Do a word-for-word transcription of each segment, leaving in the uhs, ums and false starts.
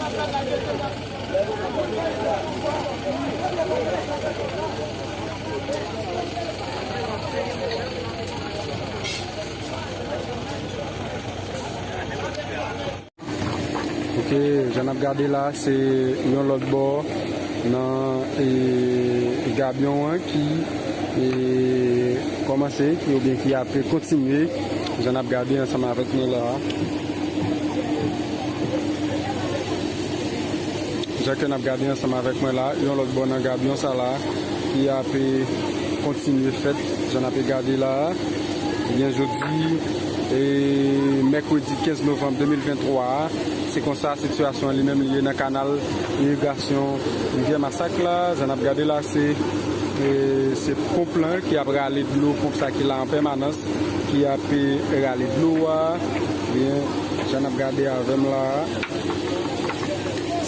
Ok, jan n ap gade la, se yon lòt bò nan, e, gabyon an ki, e, kòmanse, ki, oubyen ki ape kontinye, jan n ap gade ansanm avèk nou la. Jan ke n ap gade ansanm avèk mwen la, yon lòt bò nan gabyon sa la, ki ape kontinye fèt, jan n ape gade la. Ebyen, jodi, e, mèkredi kenz novanm de mil venntwa a, se konsa sitiyasyon an li menm li ye nan kanal irigasyon Rivyè Masak la. Jan n ap gade la, se, e, se ponp lan ki ap rale dlo, ponp sa ki la an pèmanans, ki ap, e, rale dlo a. Ebyen, jan n ap gade avè m la a,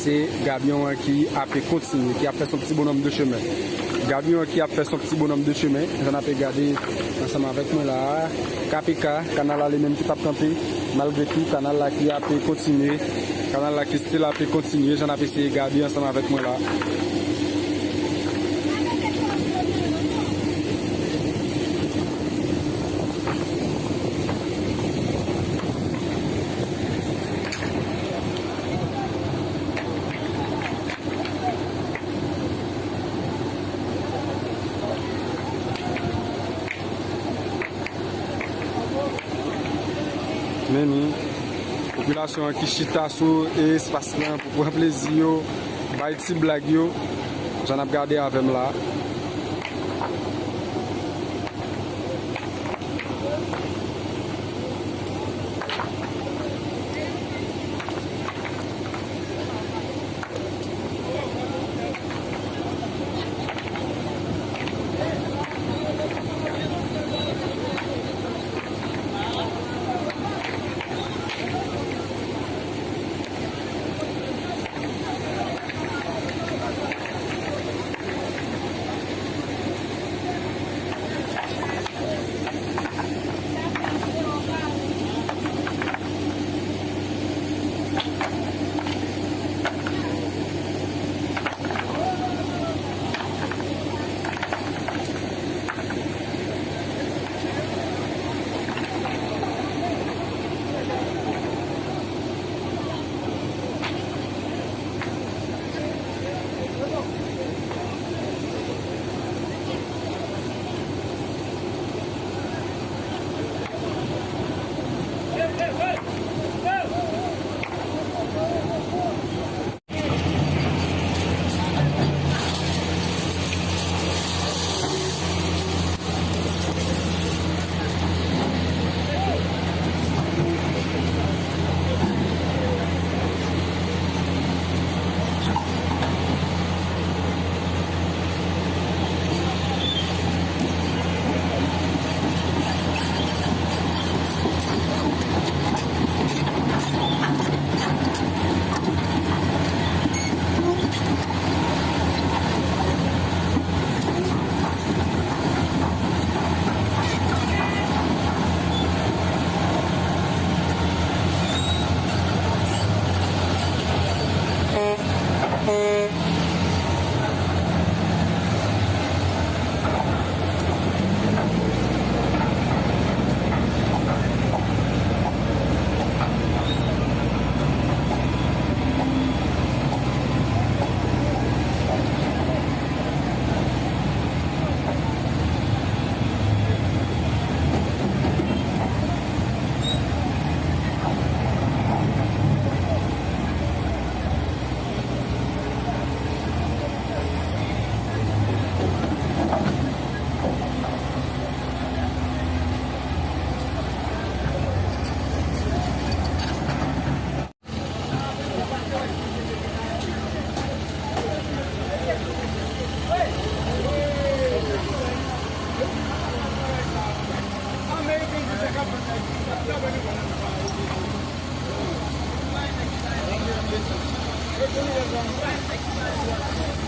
se gabyon an ki ape kontinye, ki ap fè son ti bonòm de chemen. Gabyon an ki ap fè son ti bonòm de chemen, jan n ape gade ansanm avèk mwen la a. K P K, kanal la li menm ki p ap kanpe, malgre tou, kanal la ki ape kontinye, kanal la ki still ape kontinye, jan n ap eseye gade ansanm avèk mwen la. Men ni popilasyon an ki chita sou espas lan pou pran plezi yo, bay ti blag yo, jan n ap gade avè m la.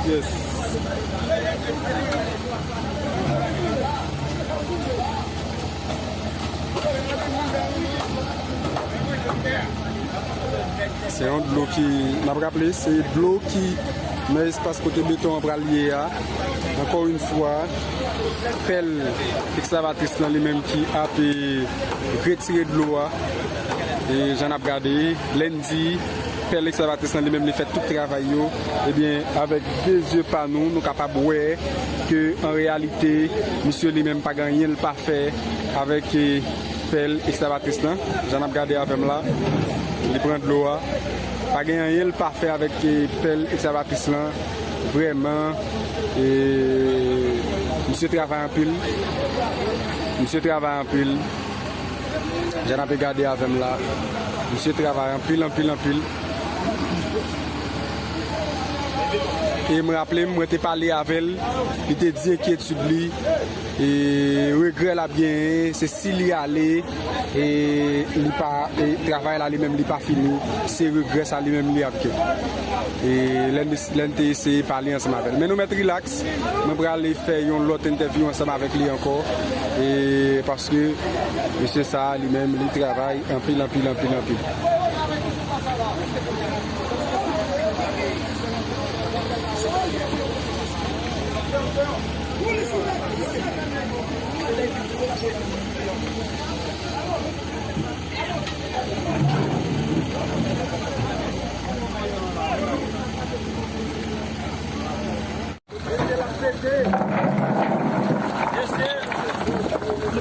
Yes. Se yon dlo ki, n ap raple, se dlo ki nan espas kote beton an pral ye a. Ankò yon fwa, pèl ekskavatris lan li menm ki ap, e, retire dlo a. E jan n ap gade, Landy, pèl ekskavatris lan li menm li fè tout travay yo. Ebyen, avèk de zye pa nou, nou kapab wè ke an reyalite, misye li menm pa gen anyen l pa fè avèk, e, pèl ekskavatris lan. Jan n ap gade avè m la, li pran dlo a. Pa gen anyen l pa fè avèk, e, pèl ekskavatris lan. Vrèman, e, misye travay anpil. Misye travay anpil. Jan n ap gade avè m la, misye travay anpil, anpil, anpil. E m raple m, mwen te pale avè l, li te di enkyetid li, e regrè l ap genyen, se si li ale, e li pa, e travay la li menm li pa fini, se regrè sa li menm li ap gen. E lè n, lè n te eseye pale ansanm avè l. Men nou mèt rilaks, mwen prale fè yon lòt entèvyou ansanm avèk li ankò, e paske mesye sa a li menm li travay anpil, anpil, anpil, anpil.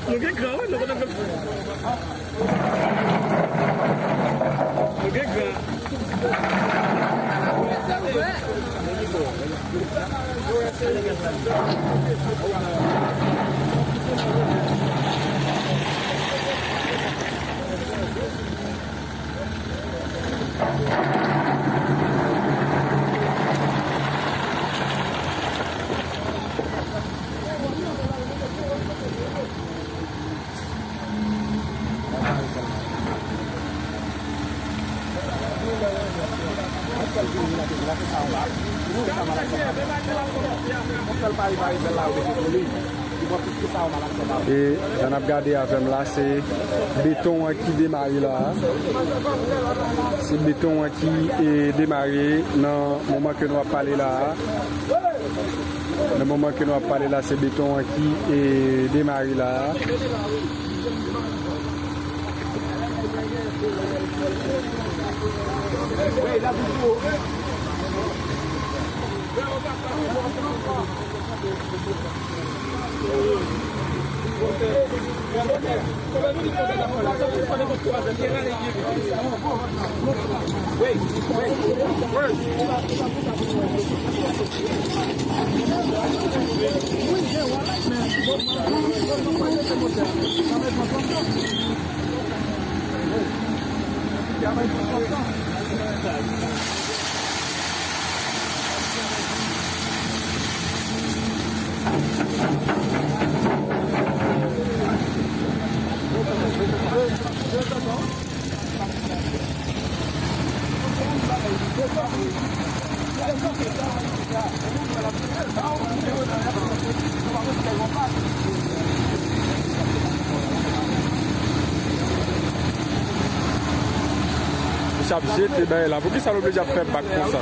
Nou gen gran, wi, nou gen gran. E jan n ap gade avè m la, se beton an ki demare la a. Se beton an ki, e, demare nan moman ke nou ap pale la a. Nan moman ke nou ap pale la, se beton an ki, e, demare la a. Misye ap jete bagay la. Poukisa l oblije ap fè bak konsa?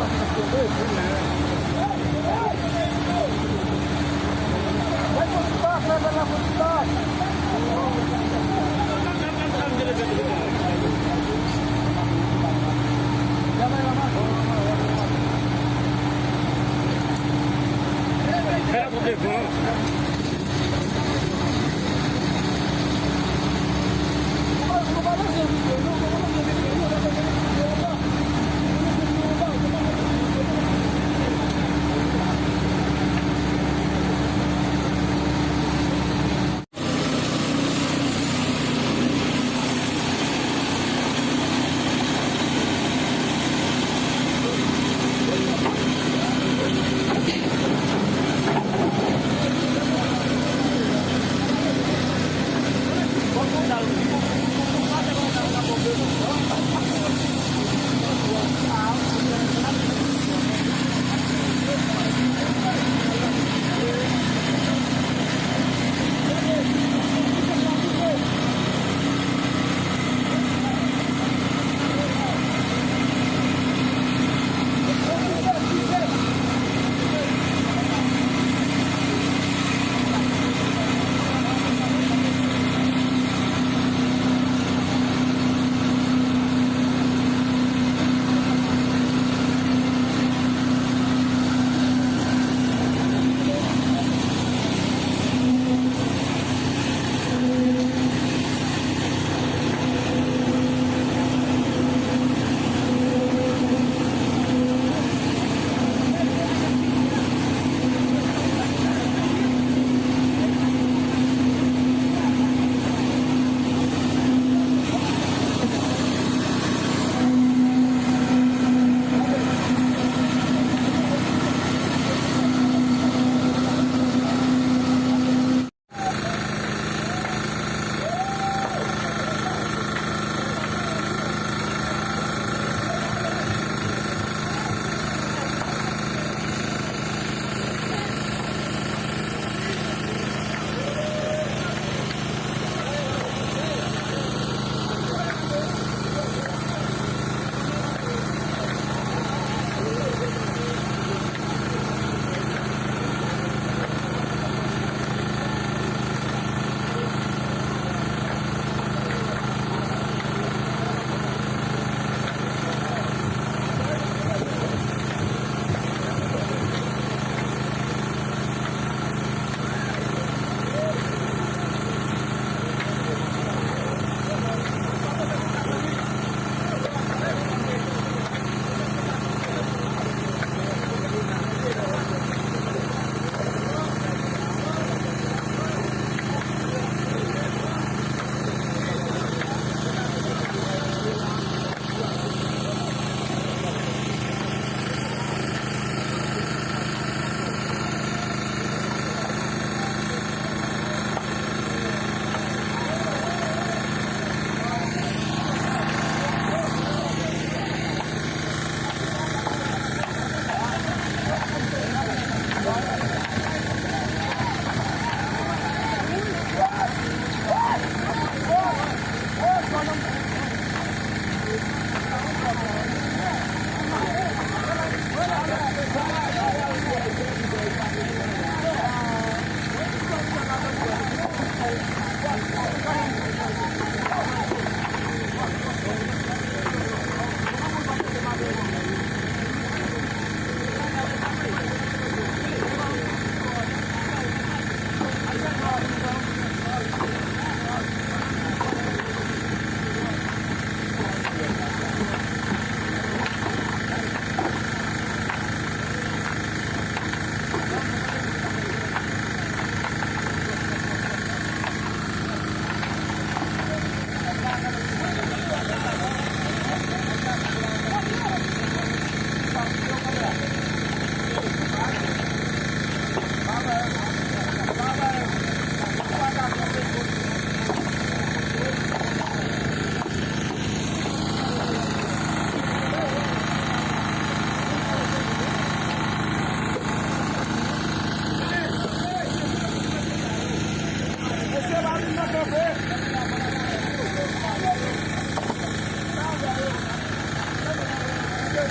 Se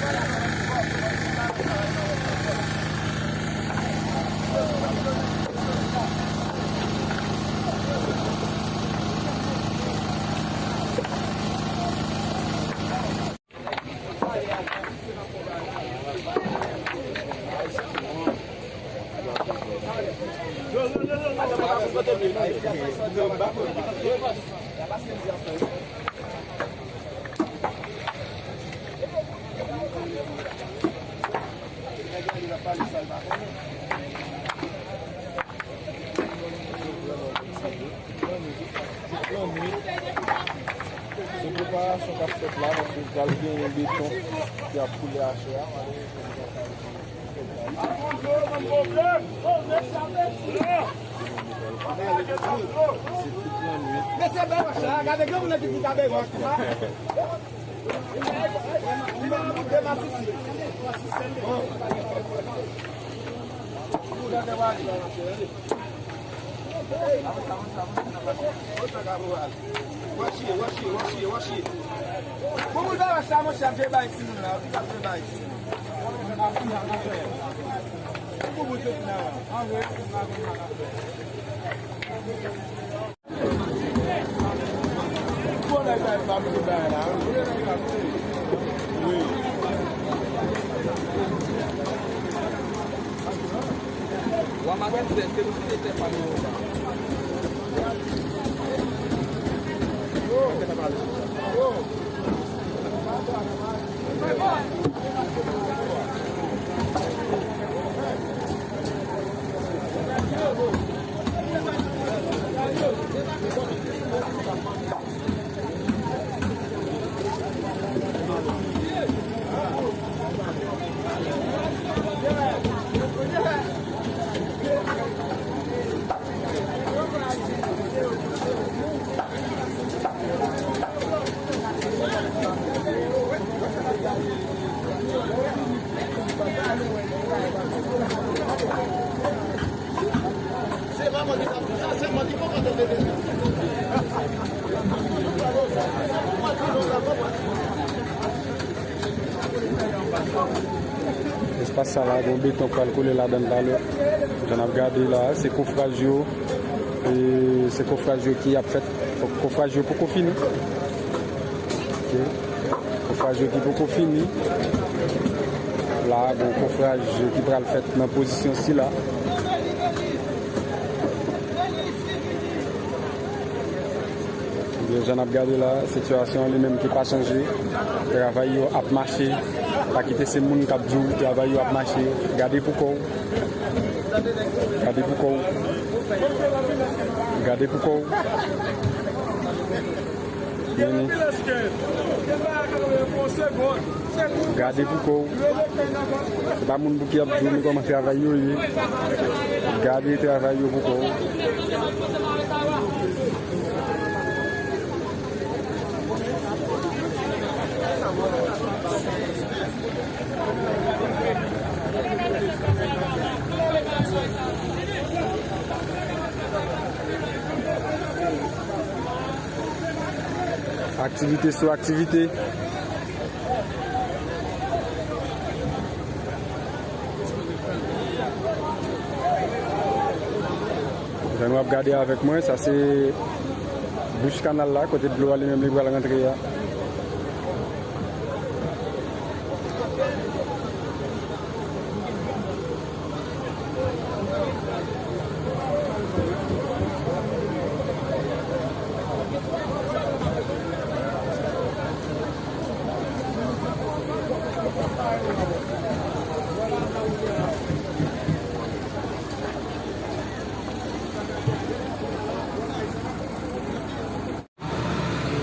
preparasyon k ap fèt la, paske pral genyen beton ki ap koule aswè a, malerezman. Mesye, bèl wòch la, gade granmoun nan ki di ta bèl wòch la. Demasisi. Washi, washi, washi, washi. Pou moun pa wè sa, monchè, ap vye bay timoun la, ap vye bay timoun. Pou moun te fina la. Bon, nèg la, pa moun bay la. Wi. Wa maten, èske nou fini tè pa nou la? Espas sa la, gen beton k pral koule ladan l talè. Jan n ap gade la, se kofraj yo. E se kofraj yo ki ap fèt. Kofraj yo poko fini. Ok. Kofraj yo ki poko fini. La, gen kofraj ki pral fèt nan pozisyon sila. Ebyen, jan n ap gade la, sitiyasyon an li menm ki pa chanje. Travay yo ap mache. Pa kite se moun k ap di w travay yo ap mache. Gade pou kò w. Gade pou kò w. Gade pou kò w. Vini. Gade pou kò w. Se pa moun pou ki ap di w men kòman travay yo ye. Gade travay yo pou kò w. Aktivite sou aktivite. Jan nou ap gade avèk mwen, sa se bouch kanal la, kote dlo a li menm li pral rantre a.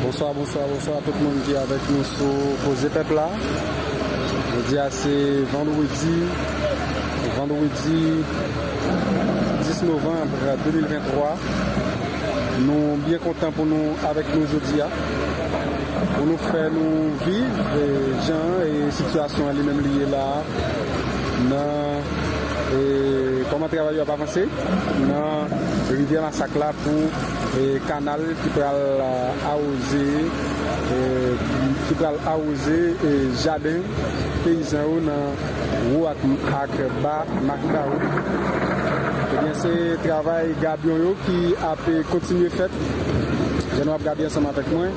Bonswa, bonswa, bonswa tout moun ki avèk nou sou Koze Pèp la. Jodi a se vandredi, vandredi dis novanm de mil venntwa. Nou byen kontan pou nou avèk nou jodi a, pou nou fè nou viv, e, jan, e, sitiyasyon an li menm li ye la a, nan, e, kòman travay yo ap avanse nan rivyè Masak la pou, e, kanal ki pral, a, awoze, e, ki pral awoze, e, jaden peyizan yo nan wo ak, ak ba Makao. Ebyen, se travay gabyon yo ki ap kontinye fèt. Jan nou ap gade ansanm avèk mwen,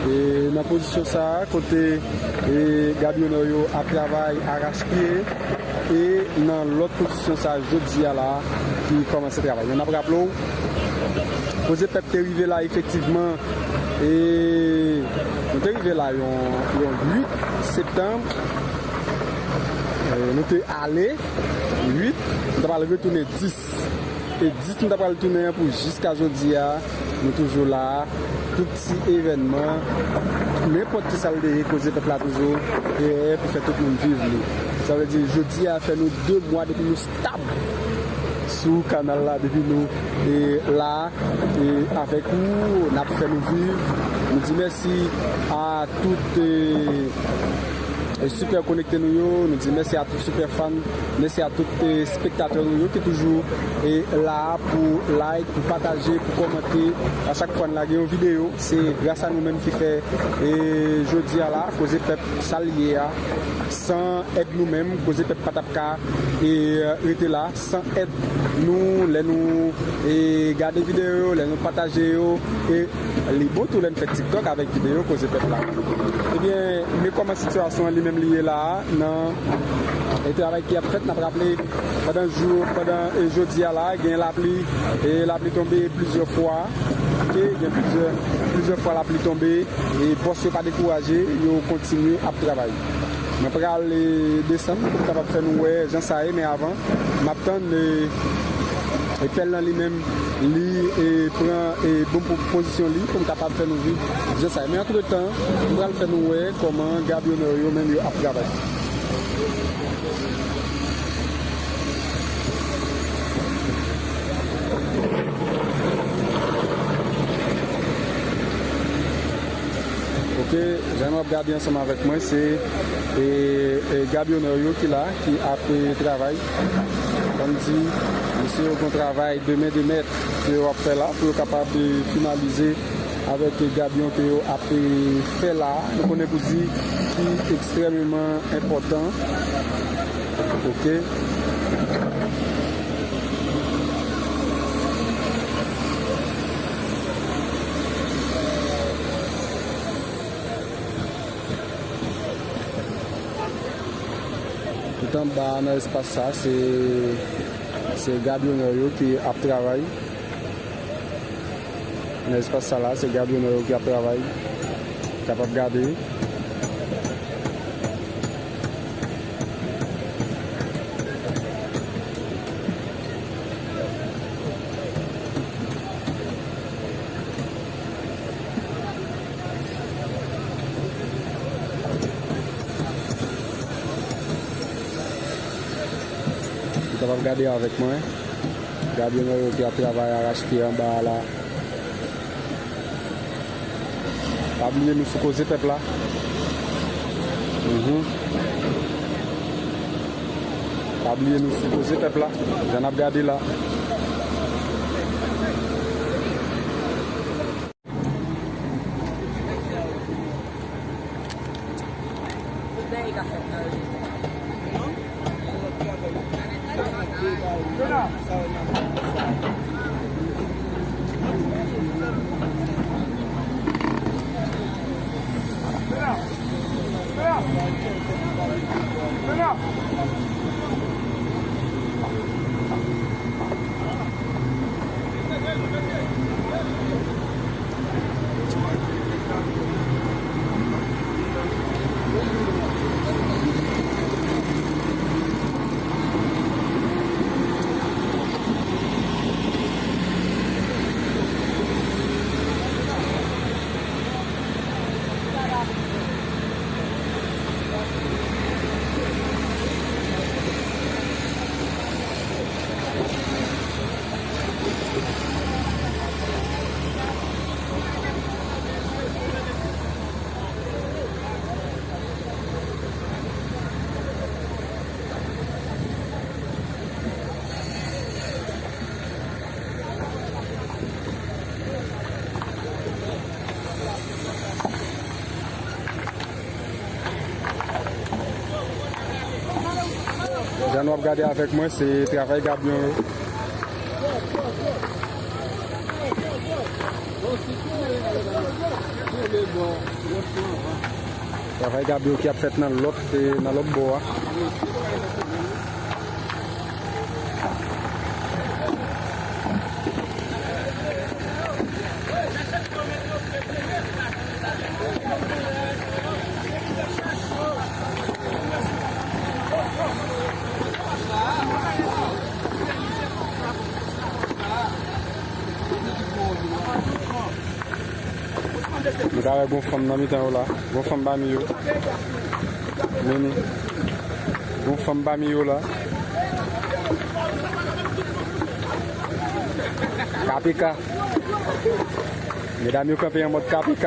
e nan pozisyon sa a, kote, e, gabyonè yo ap travay arachpye, e nan lòt pozisyon sa a, jodi a la, ki kòmanse travay. Men n ap raple w, Koze Pèp te rive la efektivman, e nou te rive la yon, yon uit septanm. E, nou te ale uit, nou ta pral retounen dis. E dis nou ta pral tounen an pou jiska jodi a, nou toujou la. Tout ti evènman, nenpòt ki sa l te ye, Koze Pèp la toujou prè pou fè tout moun viv li. Sa vle di, jodi a fè nou de mwa depi nou stab sou kanal la, depi nou, e, la, e, avèk ou, n ap fè nou viv. Nou di mèsi a tout, e, e, sipè konekte nou yo, nou di mèsi a tout sipè fan, mèsi a tout, e, espektatè nou yo ki toujou, e, la pou like, pou pataje, pou kòmante. A chak fwa n lage yon videyo, se gras a nou menm ki fè, e, jodi a la, Koze Pèp sa l ye a, san èd nou menm, Koze Pèp pa t ap ka, e, rete la, san èd nou, lè nou, e, gade videyo yo, lè nou pataje yo, e li bon tou lè n fè TikTok avèk videyo Koze Pèp la. Ebyen, men kòman sitiyasyon an li menm li ye la a, nan, e, travay ki ap fèt, n ap raple, pandan jou, pandan, e, jodi a la, gen lapli, e lapli tonbe plizyè fwa, oke, gen plizyè, plizyè fwa lapli tonbe, e bòs yo pa dekouraje, yo kontinye ap travay. Mwen pral, e, desann pou m kapab fè nou wè jan sa ye, men avan, m ap tann, e, e pèl lan li menm, li, e, pran, e, bon po-, pozisyon li pou m kapab fè nou viv jan sa ye. Men antretan, m pral fè nou wè kòman gabyonè yo menm yo ap travay. Oke, jan nou ap gade ansanm avèk mwen, se, e, e, gabyonè yo ki la, ki ap, e, travay. Kòm di, mesye yo gen travay de men de mèt ke yo ap fè la pou yo kapab, e, finalize avèk gabyon ke yo ap, e, fè la. Nou konnen pou di ki ekstrèmeman enpòtan. Oke. Tout anba nan espas sa, se, se gabyonè yo ki ap travay. Nan espas sa la, se gabyonè yo ki ap travay. Kapab gade. Ou kapab gade avèk mwen. Gabyonè yo ki ap travay arachpye anba a la. Pa bliye nou sou Koze Pèp la. Mhm. Pa bliye nou sou Koze Pèp la. Jan n ap gade la. Tout bagay ka fèt nan vi. Nou ap gade avèk mwen, se travay gabyon yo. Travay gabyon ki ap fèt nan lòt, e, nan lòt bò a. Nou ka wè gon fanm nan mitan yo la. Gon fanm pami yo. Vini. Gon fanm pami yo la. K P K. Medam yo kanpe an mòd K P K.